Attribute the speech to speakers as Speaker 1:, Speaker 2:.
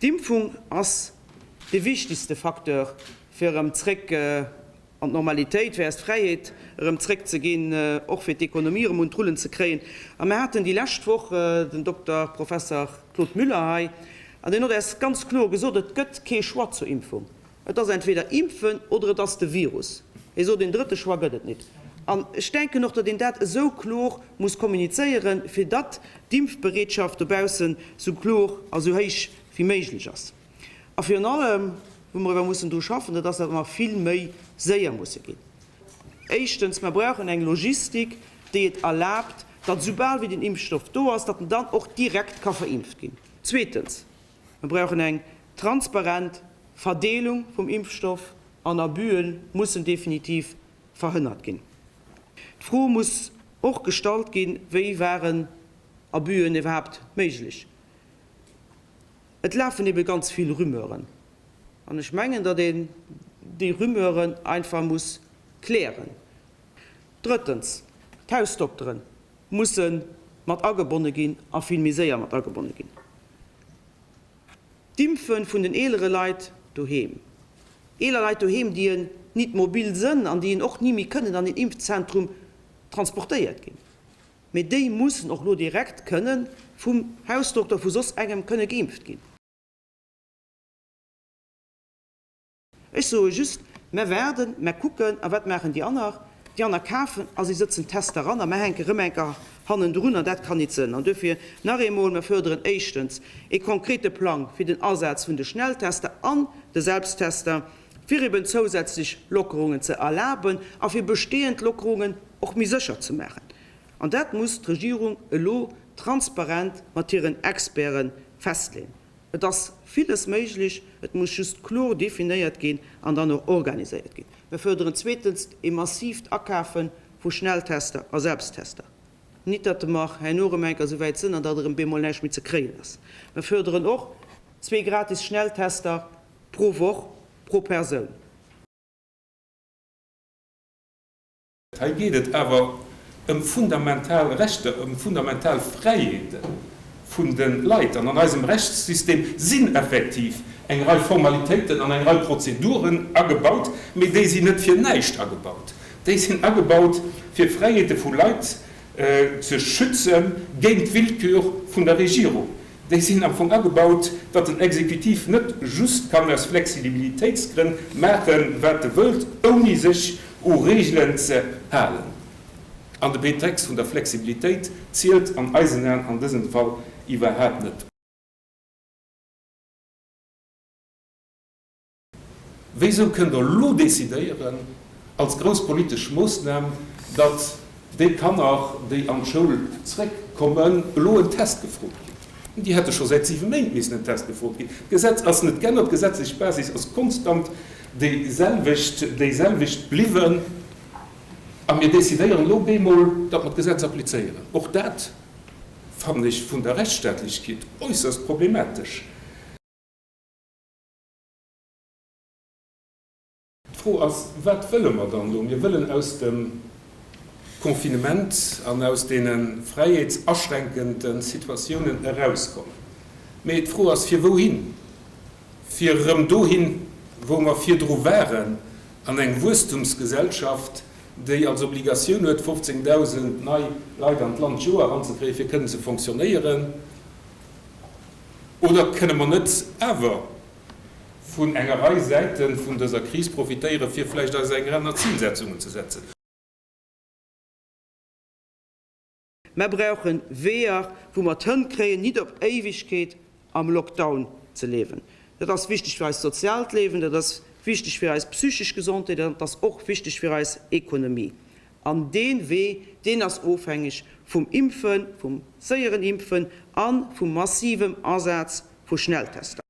Speaker 1: D'Impfung ass dee wichtegste Facteur, fir erëm zréck an d'Normalitéit, fir eis d'Fräiheet erëm zréckzeginn, och fir d'Ekonomie erëm un d'Rullen ze kréien. A mir haten déi lescht Woch den Dokter Professer Claude Müller hei, an deen huet eis ganz kloer gesot, Et gëtt kee Choix zur Impfung. Et ass entweder impfen oder et ass de Virus. Hie sot, een drëtte Choix gëtt et nit. An ech denken och, datt een dat esou kloer muss kommunizéieren, fir datt d'Impfbereetschaft dobaussen esou kloer a esou héich wéi méiglech ass. A virun allem, wou mer ewer mussen dru schaffen, dat ass, datt mer vill méi séier musse ginn. Éischtens, mer brauchen eng Logistik, déi et erlaabt, datt esoubal wéi den Impfstoff do ass, datt en dann och direkt ka verimpft ginn. Zweetens, mer brauchen eng transparent Verdeelung vum Impfstoff an Abüe mussen definitiv verhënnert ginn. D'Fro muss och gestallt ginn, Wéi waren Abüen iwwerhaapt méiglech? Et lafen ebe ganz vill Rumeuren an ech mengen, datt een déi Rumeuren einfach muss klären. Drëttens, d'Hausdoktere musse mat agebonne ginn a vill méi séier mat agebonne ginn. D'Impfe vun den eelere Leit doheem. Eeler Leit doheem, déi en nit mobil sënn an déi en och ni méi kënnen an een Impfzentrum transportéiert ginn. Mee déi mussen och lo direkt kënnen vum Hausdokter, vu soss engem kënne geimpft ginn. Ech soe just, Mer waarden, mer kucken, a wat maachen déi aner? Déi aner kafen a si sëtzen d'Tester eran a mer hänke rëm enker hannendrun, an dat kann nit sënn. An duerfir nach eemol, Mer fërderen éischtens ee konkrete Plang fir den Asaz vun de Schnelltester an de Selbsttester, fir eben zousätzlech Lockerungen ze erlaben a fir bestehend Lockerungen och méi sécher ze maachen. An dat muss d'Regierung elo transparent mat hiren Experte festleeën. Et ass villes méiglech, et muss just kloer definéiert ginn an dann och organiséiert ginn. Mir fërderen zweetens ee massiivt Akafe vu Schnelltester a Selbsttester. Nit datt mer herno erëm eng Kéier esou wäit sënn an datt erëm bemol näischt méi ze kréien ass. Mir fërderen och zwee gratis Schnelltester pro Woch pro Persoun.
Speaker 2: Hei geet et awer ëm fundamental Rechter, ëm fundamental Fräiheete vun de Leit. An an eisem Rechtssystem sinn effektiv eng Rei Formalitéiten an eng Rei Prozeduren agebaut, mee déi sinn net fir näischt agebaut. Déi sinn agebaut, fir Fräiheete vu Leit ze schütze géint d'Willkür vun der Regierung. Déi sinn am Fong agebaut, datt den Exekutiv net just kann aus Flexibilitéitsgrënn maachen, wat e wëllt, ouni sech u Reegelen ze halen. An de Pretext vun der Flexibilitéit zielt an eisen Aen an dësem Fall iwwerhaapt net. Wéisou kënnt Der elo decidéieren, als grouss politesch Moossnam, datt déi Kanner, déi an d'Schoul zréckkommen, elo en Test gefrot ginn? Déi hätte scho säit siwe Méint missen en Test gefrot ginn. D'Gesetz ass net geännert, d'gesetzlech Basis ass konstant déiselwecht, déiselwecht bliwwen. A mir decidéieren elo bemol, datt mer d'Gesetz applizéieren. Och dat fannen ech vun der Rechtsstaatlechkeet äusserst problematesch. D'Fro ass, Wat wëlle mer dann elo? Mir wëllen aus dem Confinement an aus deene fräiheetsaschränkende Situatiounen erauskommen. Mee d'Fro ass, Fir wouhin? Fir erëm dohin, wou mer virdru waren, an eng Wuesstumsgesellschaft, déi als Obligatioun huet, 15.000 nei Leit an d'Land d'Joer eranzekréien, fir kënnen ze fonctionnéieren? Oder kënne mer net awer vun enger Rei Säite vun dëser Kris profitéieren, fir vläicht eis eng aner Zilsetzungen ze setzen.
Speaker 1: Mer brauche Weeër, wou mer et hënkréien, nit op Éiwegkeet am Lockdown ze liewen. Dat ass wichteg fir eist soziaalt Liewen, dat ass wichteg fir eis psychesch Gesondheet an dat ass och wichteg fir eis Ekonomie. An dee Wee, deen ass ofhängeg vum Impfen, vum séieren Impfen a vum massivem Asaz vu Schnelltester.